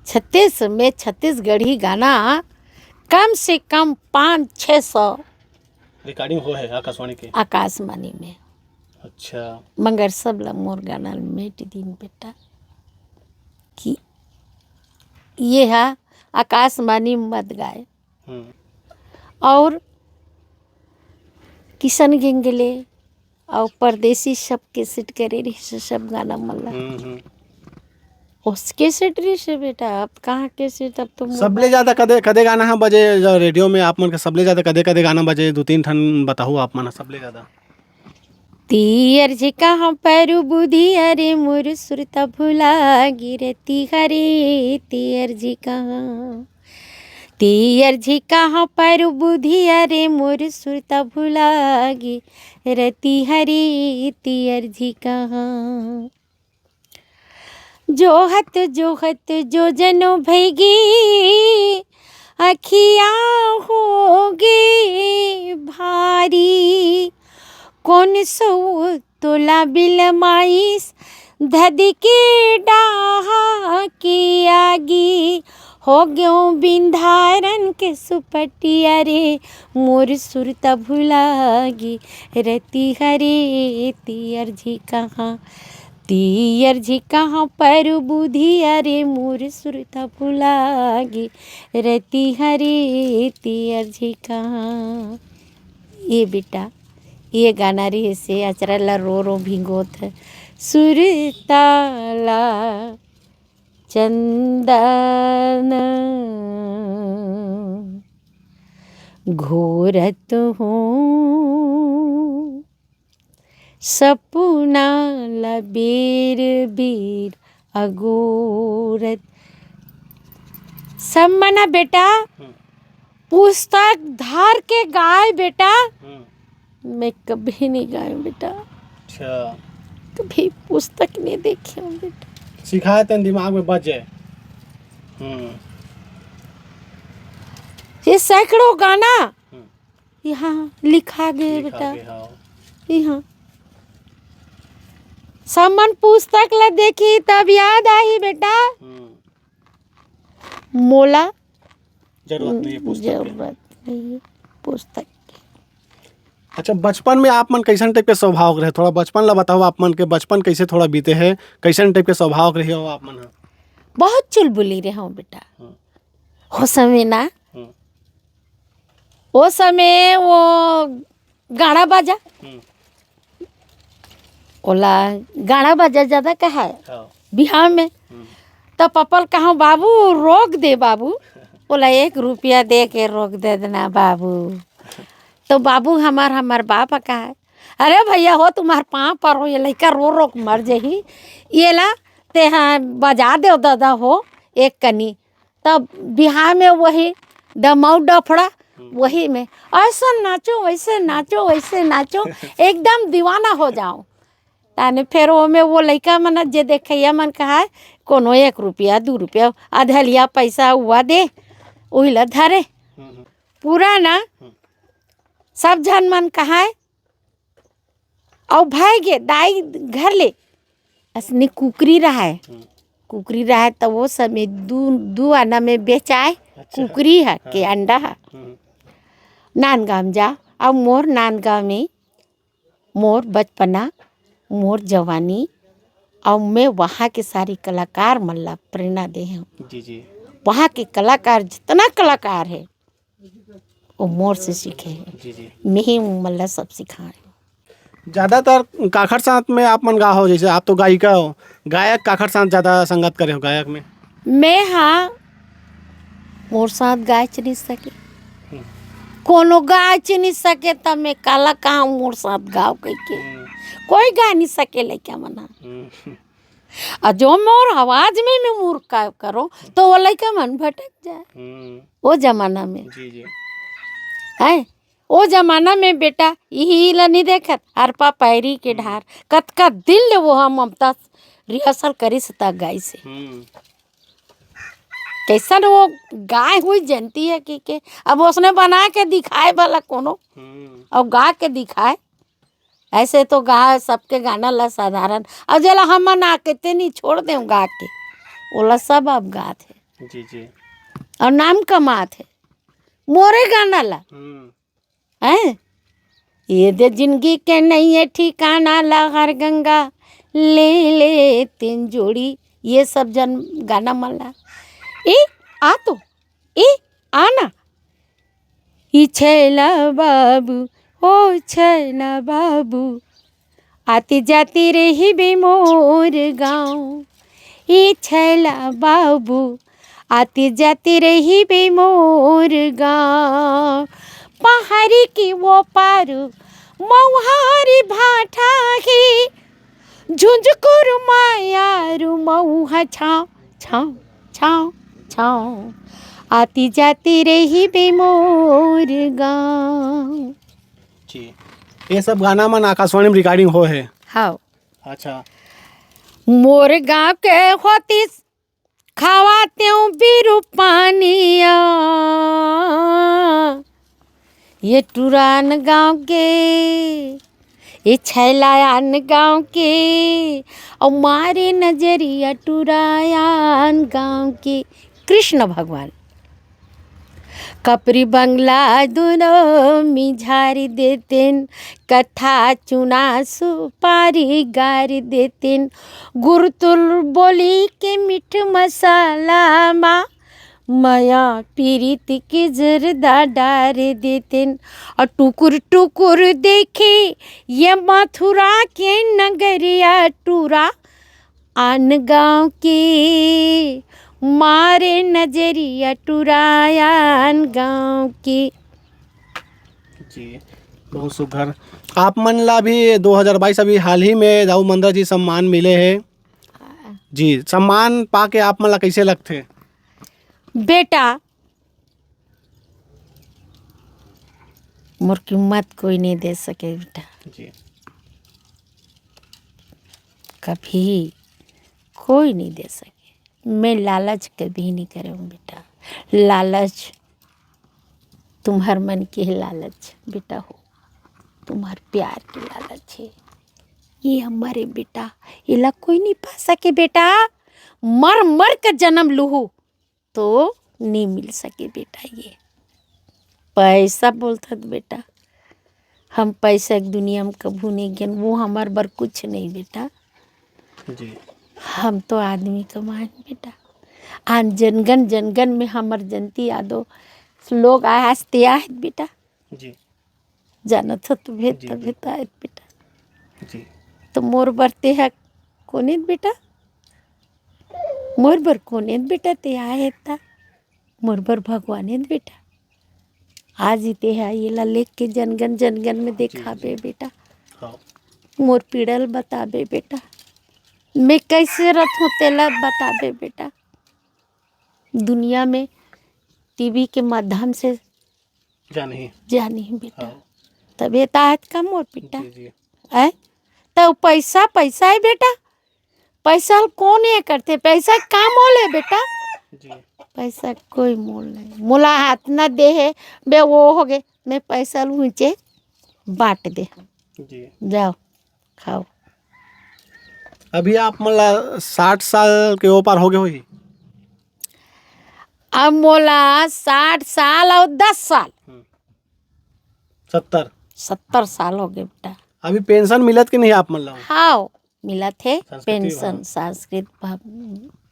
छत्तीस में छत्तीसगढ़ी गाना कम से कम पाँच छः सौ रिकॉर्डिंग होए है आकाशवाणी के। आकाशवाणी में। अच्छा। मगर सब ला मोर गाना ल मेट दिन बेटा, कि ये हा आकाशवाणी मत गाए। हम्म। और किशन गेंगले और परदेसी सब कैसेट करे रहिस, सब गाना मन ला। हम्म, हम्म। ओस कैसेट रहिस बेटा, अब कहाँ कैसेट, अब तो मोबाइल। सबले ज्यादा कदे, कदे गाना हा बजे जो रेडियो में आप मन के, सबले ज्यादा कदे, कदे गाना बजे? दो तीन ठन बताओ आप मन, सबले ज्यादा। तीयर झिका हाँ पैरू बुधिया रे, मोर सुरता भुला गिरती हरे। तीयर झिका हाँ, तीयर झिका हाँ पैरू बुधिया रे, मोर सुरता भुला गिरती हरे। तीयर झिका हाँ। जोहत जोहत जो जनो भैगी, अखिया होगे भारी। कोन सो तोला बिलमाइस धदी के डाहा के आगी। हो गयो बिंधारन के सुपटिया रे, मोर सुरता भुलागी। रती हरे तीयर झिका हाँ, तीयर झिका हाँ पैरू बुधिया रे, मोर सुरता भुलागी। रती हरे तीयर झिका हाँ। ये बेटा, ये गाना रहिसे अचरा ला रो रो भिंगोत है। सुरता ला चंदन घोरत हूँ, सपना ला बेर बेर अगोरत। सब मना बेटा, हम्म। पुस्तक धर के गाय बेटा। हम्म। मैं कभी नहीं गाय बेटा। अच्छा। कभी पुस्तक नहीं देखे हूँ बेटा। सिखाए तन दिमाग में बच जाए। हम्म। ये सैकड़ों गाना हम्म। यहाँ लिखा गए लिखा बेटा। गए, हाँ। यहाँ सब मन पुस्तक ला देखी तब याद आही बेटा। हम्म। मोला जरूरत नहीं है पुस्तक के। जरूरत नहीं है पुस्तक की। अच्छा, बचपन में आप मन कैसन टाइप के स्वभाव के रहे? थोड़ा बचपन ला बताओ, आप मन के बचपन कैसे थोड़ा बीते है, कैसन टाइप के स्वभाव के रहे हो आप मन ह? बहुत चुलबुली रहे हो बेटा। हम्म। हो समय ना, हम्म। ओ समय वो गाना बाजा, हम्म। ओला गाना बाजा ज्यादा कहा है हाँ। बिहाव में। हम्म। तो पपल कहा, "बाबू, रोक दे बाबू।" बोला, "एक रुपया दे के रोक दे देना बाबू।" तो बाबू हमार, हमार बाप कहा है, "अरे भैया हो, तुम्हार पाँव पर हो, ये लइका रो रो के मर जही, ये ला ते हाँ बजा दे दादा हो एक कनी।" तब बिहाव में वही डमऊ डफड़ा, हम्म। वही में ऐसा नाचो, वैसे नाचो, वैसे नाचो, एकदम दीवाना हो जाओ। ताने फेर ओमे वो लइका मन जे देखैया मन कहाय, कोनो एक रुपया, दू रुपया, अधलिया पैसा हुआ दे, उही ला धरे। हम्म, हम्म। पूरा ना, हम्म। सब झन मन कहाय, अउ भाई गे दाई घर ले असने कुकरी रहाय। हम्म। कुकरी रहाय त वो समय दू, दू आना में बेचाय। अच्छा। कुकरी ह हाँ। के अंडा ह। हम्म। नांदगांव जा, अउ मोर नांदगांव में मोर बचपना, मोर जवानी, अउ मैं वहाँ के सारी कलाकार मन ला प्रेरणा दे हूँ। जी, जी। वहाँ के कलाकार, जितना कलाकार है, वो मोर से सीखे हैं। जी, जी। मैं ही उन मन ला सब सिखाए। ज्यादातर काखर साथ में आप मन गा हो, जैसे आप तो गायिका हो, गायक काखर साथ ज्यादा संगत करे हो गायक में? मैं हाँ, मोर साथ गायच नहीं सके, हम्म। कोनो गायच नहीं सके, त मैं काला कहा मोर साथ गाओ कह के। हम्म। कोई गा नहीं सके लइका मन हा। हम्म। अउ जो मोर आवाज में मैं मूर्ख का करो, तो वो लइका मन भटक जाए। हम्म। वो जमाना में। जी, जी। है? वो जमाना में बेटा, यही ला नहीं देखत, अरपा पैरी के हम्म। ढार। कतका दिन ले वो हम ममता रिहर्सल करिस त गाइस हे। हम्म। कैसन वो गाय हुई जनती है कि के, अब उसने बना के दिखाए वाला कोनो, हम्म। और गा के दिखाए। ऐसे तो गा सबके गाना ला साधारण, और जेला हमन आ के तेनी छोड़ देव गा के, ओला सब अब गात है जी जी। और नाम कमात है मोरे गाना ला। हम्म। हैं? ये दे जिंदगी के नहीं है ठिकाना ला, हर गंगा ले ले तीन जोड़ी, ये सब जन गाना मन ला। ए, आ तो, ए, आना। ई छैला बाबू, ओ छैला बाबू, आती जाती रहिबे मोर गाँव। ई छैला बाबू, आती जाती रहिबे मोर गाँव। पहाड़ी के वो पार मौहारी भाठा हे, झुंझकुर मायारू मौहा छाँव छाँव छाँव छाँव, आती जाती रहिबे मोर गाँव। जी, ये सब गाना मन आकाशवाणी में रिकॉर्डिंग हो है। हाँ। अच्छा। मोर गाँव के होतिस खावा तेऊ बिरू पानिया, ये टुरान गाँव के, ये छैलायान गाँव के, और मारे नजरिया टुरायान गाँव के। कृष्ण भगवान। कपरी बंगला दुनो मिझारी देतेन, कथा चुना सुपारी गारी देतेन, गुरतुल बोली के मीठ मसाला मा मया पीरित के जरदा डार देतेन। और टुकुर टुकुर देखे ये मथुरा के नगरिया टूरा आन गाँव के, मारे नजरिया टुरायान गाँव के। जी, बहुत सुघर। आप मन ला भी दो हज़ार बाईस, अभी हाल ही में दाऊ मंदरा जी सम्मान मिले हे। जी, सम्मान पाके आप मन ला कैसे लगथे? बेटा, मोर कीमत कोई नहीं दे सके बेटा। जी। कभी कोई नहीं दे सके। मैं लालच कभी नहीं करूँ बेटा। लालच तुम्हर मन के लालच बेटा हो, तुम्हर प्यार के लालच है। ये हमारे बेटा, एला कोई नहीं पा सके बेटा। मर मर के जन्म लूहू तो नहीं मिल सके बेटा। ये पैसा बोलथत बेटा, हम पैसा के दुनिया में कभू नहीं गेन, वो हमार बर कुछ नहीं बेटा। जी। हम तो आदमी कमाए बेटा। आन जनगन जनगन में हमर जयंती यादव लोग आए हंसते आए बेटा। जी। जानत हो तो भेद जी, तो जी। भेद आए बेटा। जी। तो मोर बर ते हा कोने बेटा, मोर बर कोने बेटा ते आए ता, मोर बर भगवान बेटा। आज ही ते हा ये ला लेके जनगन जनगन में जी, देखाबे जी। बेटा। हाँ। मोर पीड़ल बताबे बेटा, मैं कैसे रथों तेला बताबे बेटा। दुनिया में टीवी के माध्यम से जानी। जानी बेटा। हाँ। तबे तात का मोर बेटा। जी, जी। हैं? तो पैसा, पैसा है बेटा। पैसा ल कोन ये करथे? पैसा का मोल है बेटा? जी। पैसा कोई मोल नहीं। मोला हाथ ना दे है, बे वो हो गए। मैं पैसा ल ऊंचे बांट दे। जी। जाओ, खाओ। अभी आप मन ला साठ साल के ओ पार हो गए होही? अब मोला साठ साल और दस साल। हम्म। सत्तर। सत्तर साल हो गए बेटा। अभी पेंशन मिलत कि नहीं आप मन ला? हाँ, मिलत हे। संस्कृति पेंशन विभाग। संस्कृत विभाग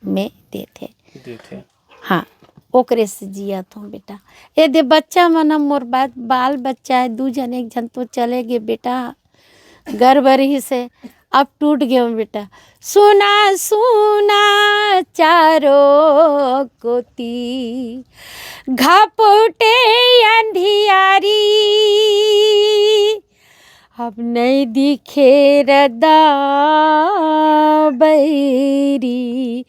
में देत हे। देत हे। हाँ, ओकरे से जियत हूँ बेटा। ये दे बच्चा मन ह मोर बा-, बाल बच्चा है, दू जन, एक जन तो चले गए बेटा, गर्भ रहिस हे, अब टूट गए बेटा। सुना सुना चारों कोती, घापटे अंधियारी, अब नहीं दिखे रदा बैरी,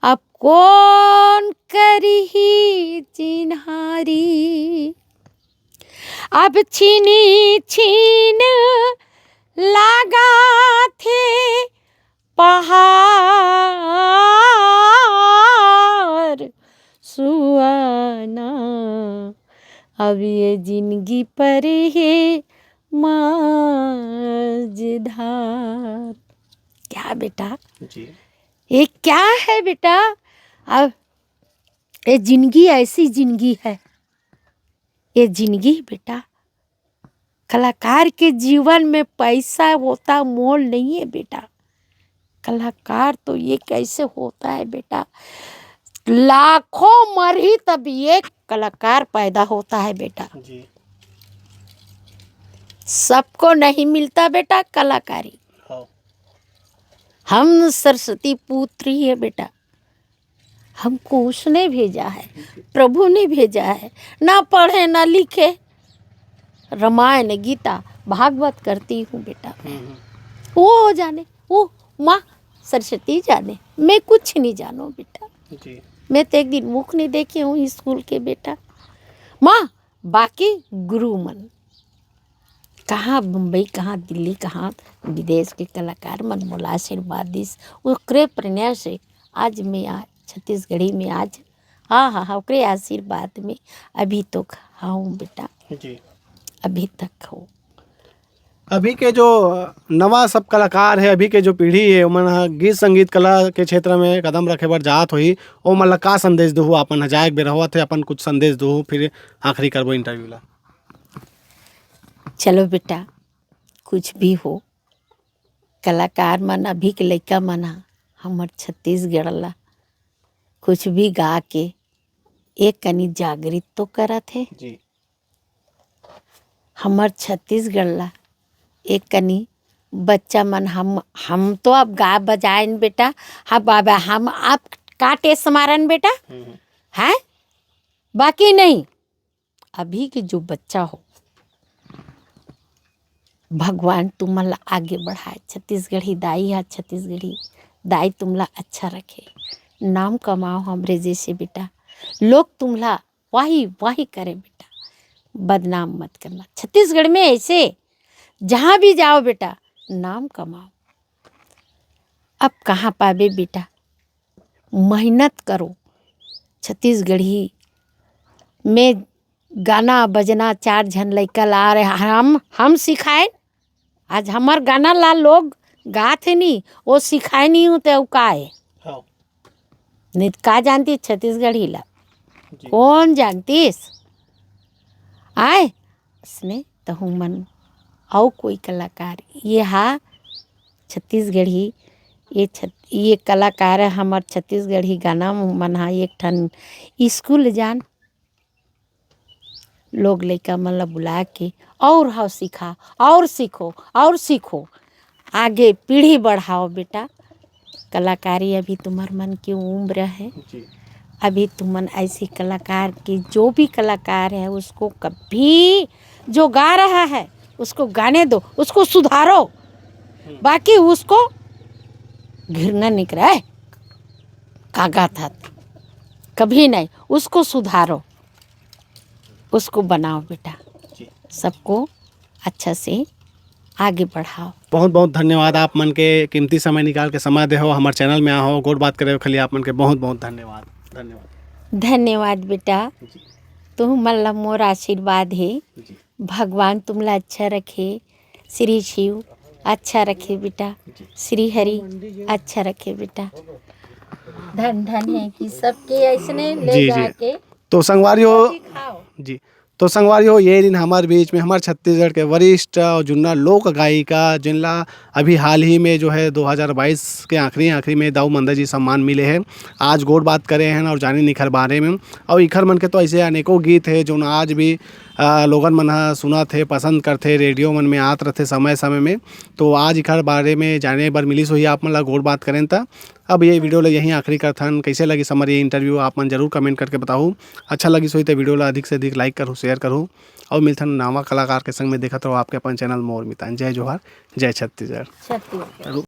अब कौन करिही चिन्हारी? अब छिनी छिन लागा थे पहाड़, सुहाना, अब ये जिंदगी पर हे मझधार। क्या बेटा? जी। ये क्या है बेटा? अब ये जिंदगी, ऐसी जिंदगी है ये जिंदगी बेटा। कलाकार के जीवन में पैसा होता मोल नहीं है बेटा। कलाकार तो ये कैसे होता है बेटा, लाखों मरही तब एक कलाकार पैदा होता है बेटा। जी। सबको नहीं मिलता बेटा कलाकारी। हाँ। हम सरस्वती पुत्री है बेटा, हमको उसने भेजा है, प्रभु ने भेजा है। ना पढ़े ना लिखे, रामायण गीता भागवत करती हूँ बेटा मैं। हम्म। वो जाने, वो माँ सरस्वती जाने, मैं कुछ नहीं जानू बेटा। जी। मैं तो एक दिन मुख नहीं देखे हूँ स्कूल के बेटा। माँ, बाकी गुरु मन कहाँ बम्बई, कहाँ दिल्ली, कहाँ विदेश के कलाकार मन मोला आशीर्वाद दिस, ओकरे प्रेरणा से आज मैं आ छत्तीसगढ़ी में आज, हाँ, हाँ, हाँ, ओकरे आशीर्वाद में अभी तो हूँ बेटा। जी। अभी तक हूँ। अभी के जो नवा सब कलाकार है, अभी के जो पीढ़ी है, ओमन ह गीत संगीत कला के क्षेत्र में कदम रखे बर जात होही, ओमन ला का संदेश दुहू? अपन ह जाए के बेरा होवत है, अपन कुछ संदेश दुहू, फिर आखिरी करबो इंटरव्यू ला। चलो बेटा, कुछ भी हो, कलाकार मन, अभी के लइका मन ह हमर छत्तीसगढ़ ला कुछ भी गा के एक कनी जागृत तो करत हे। जी। हमर छत्तीसगढ़ ला एक कनी बच्चा मन, हम, हम तो अब गा बजाएन बेटा, हम, अब हम आप का टेस मारन बेटा, हम्म, हम्म। हैं? बाकी नहीं, अभी के जो बच्चा हो, भगवान तुमन ला आगे बढ़ाए। छत्तीसगढ़ी दाई हा, छत्तीसगढ़ी दाई तुमला अच्छा रखे, नाम कमाओ हमरे जैसे बेटा। लोग तुमला वाही वाही करे बेटा, बदनाम मत करना। छत्तीसगढ़ में ऐसे जहाँ भी जाओ बेटा, नाम कमाओ। अब कहाँ पाबे बेटा, मेहनत करो। छत्तीसगढ़ी में गाना बजना चार झन लइका ला रहे, हम, हम सिखाएन। आज हमर गाना ला लोग गात हे नी, वो सिखाए नहीं होते, वो का है? हाँ। नहीं तो का जानती छत्तीसगढ़ी ला? जी। कौन जानतीस? आय, इसने तहु मन अउ कोई कलाकार, ये हा छत्तीसगढ़ी, ये छत-, ये कलाकार है हमर छत्तीसगढ़ी गाना मन हा एक ठन स्कूल जान, लोग लइका मन ला बुला के और हाव सिखा, और सीखो, और सीखो, आगे पीढ़ी बढ़ाओ बेटा। कलाकारी अभी तुम्हर मन की उम्र है, जी। अभी तुमन ऐसे कलाकार के, जो भी कलाकार है, उसको कभी जो गा रहा है, उसको गाने दो, उसको सुधारो, हम्म। बाकी उसको घृणा नहीं करे, "ए, का गात हत?" कभी नहीं, उसको सुधारो, उसको बनाओ बेटा, जी। सबको अच्छा से आगे बढ़ाओ। बहुत बहुत धन्यवाद आप मन के कीमती समय निकाल के समय दे हो, हमर चैनल में आ हो, गोठ बात करे हो, खाली आप मन के बहुत बहुत धन्यवाद। धन्यवाद। धन्यवाद बेटा, जी। तुम मन ला मोर आशीर्वाद हे। जी। भगवान तुमला अच्छा रखे, श्री शिव अच्छा रखे बेटा, जी। श्री हरि अच्छा रखे बेटा। धन धन है कि सबके ऐसने ले जी, जी। जाके तो संगवारी हो, रोटी खाओ। जी, तो संगवारी हो, ये दिन हमारे बीच में हमारे छत्तीसगढ़ के वरिष्ठ और जुन्ना लोक गायिका, जिनला अभी हाल ही में जो है दो हज़ार बाईस के आखिरी, आखिरी में दाऊ मंदा जी सम्मान मिले हैं। आज गोठ बात करे हैं और जाने निखर बारे में। और इखर मन के तो ऐसे अनेकों गीत है जो आज भी, आ, लोगन मन ह सुनत हे, पसंद करथे, रेडियो मन में आत रथे समय समय में। तो आज इखर बारे में जाने बर मिलिस होही आप मन ला गोठ बात करें त। अब ये वीडियो ला यहीं आखिरी करथन। कैसे लगिस हमर ये इंटरव्यू, आप मन जरूर कमेंट करके बताहू। अच्छा लगिस होही त वीडियो ला अधिक से अधिक लाइक करहू, शेयर करहू और मिलथन नवा कलाकार के संग में। देखत रहो आपके अपन चैनल मोर मितान। जय जोहार, जय छत्तीसगढ़। छत्तीसगढ़।